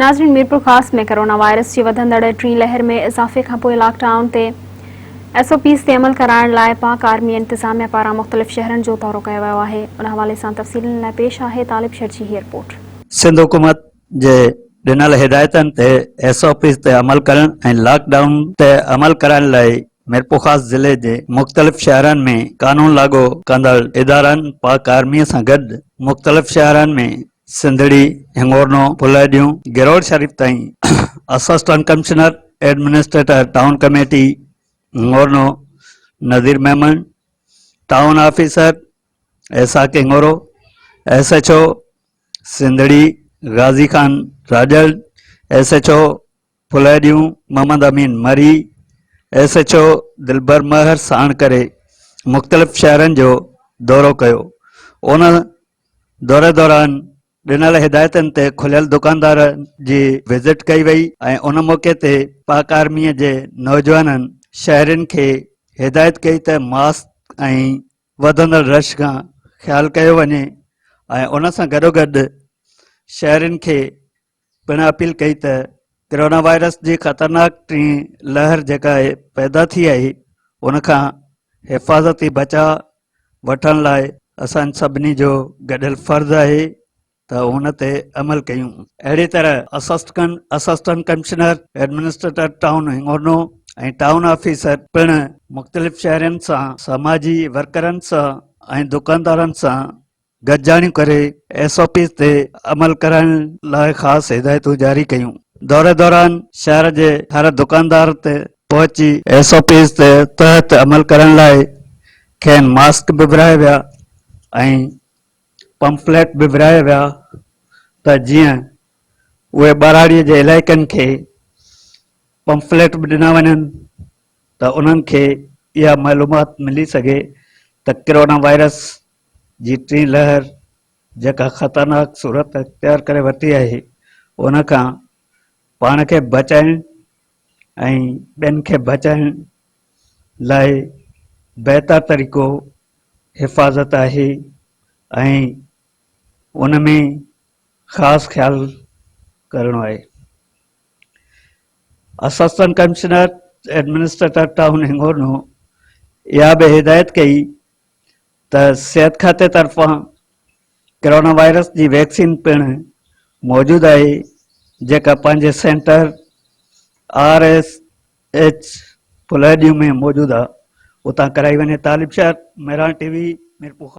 ناظرين Mirpurkhas ۾ corona virus جي وڌندڙ ٽين لهر ۾ اضافي کانپوء لاڪ ڊائون تي ايس او پيز تي عمل ڪرائڻ لاء پاڪ آرمي انتظاميا پاران مختلف شهرن جو دورو ڪيو ويو آهي ان حوالي سان تفصيلن لاء پيش آهي طالب شر جي هي رپورٽ. سنڌ حڪومت جي ڏنل هدايتن تي ايس او پيز تي عمل ڪرڻ ۽ لاڪ ڊائون تي عمل ڪرائڻ لاء ميرپورخاص ضلعي جي مختلف شهرن ۾ قانون لاڳو ڪندڙ ادارن پاڪ آرمي سان گڏ مختلف شهرن ۾ سنڌڙي، هڱورنو، ڦلهڏيون، گروڙ شريف تائين assistant commissioner administrator town committee Hingorno Nazir Memon, town officer Ishaq Hingoro, S H O Sindhri Ghazi Khan Rajar, S H O Phuldihyon Muhammad Amin Marri, S H O Dilbar Mehar ساڻ ڪري مختلف شهرن جو دورو ڪيو. ان دوري دوران ڏنل هدايتن تي کليل دڪاندارن جي وزٽ ڪئي وئي ۽ ان موقعي تي پاڪ آرمي جي نوجوانن شهرين کي هدايت ڪئي ته ماسڪ ۽ وڌندڙ رش کان خيال ڪيو وڃي ۽ ان سان گڏوگڏ شهرين کي پڻ اپيل ڪئي ته ڪرونا وائرس جي خطرناڪ ٽين لهر جيڪا پيدا ٿي آهي ان کان حفاظتي بچاء وٺڻ لاء اسان سڀني جو گڏيل فرض آهي ته ان تي عمل ڪيون. اهڙي طرح assistant commissioner administrator town Hingorno ۽ town officer پڻ مختلف شهرين سان سماجي ورڪرن سان ۽ دڪاندارن سان گڏجاڻيون ڪري ايس او پيز تي عمل ڪرائڻ لاء خاص هدايتون جاري ڪيون. دوري دوران شهر جي هر دڪاندار تي پهچي ايس او پيز تي تحت عمل ڪرڻ لاء کين ماسڪ به ورهايا ويا ۽ پمفليٽ به ورهايا ويا ته جيئن اهي ٻهراڙي جي علائقن کي پمفليٽ به ڏنا وڃن ته انهن کي اها معلومات ملي سگهي ته ڪرونا وائرس جي ٽين لهر جيڪا خطرناڪ صورت اختيار ڪري ورتي آهي ان کان پاڻ کي بچائڻ ۽ ٻين کي بچائڻ لاء بهتر طريقو حفاظت آهي ۽ ان ۾ خاص خيال ڪرڻو آهي. Assistant commissioner administrator town Hingorno اها به هدايت ڪئي ته صحت کاتي طرفان ڪرونا وائرس جي ويڪسين پڻ موجود آهي جيڪا پنهنجي سينٽر آر ايس ايڇ ڦلهڏيون ۾ موجود آهي اتان ڪرائي وڃي طالب شهر مهراڻ ٽي وي ميرپور.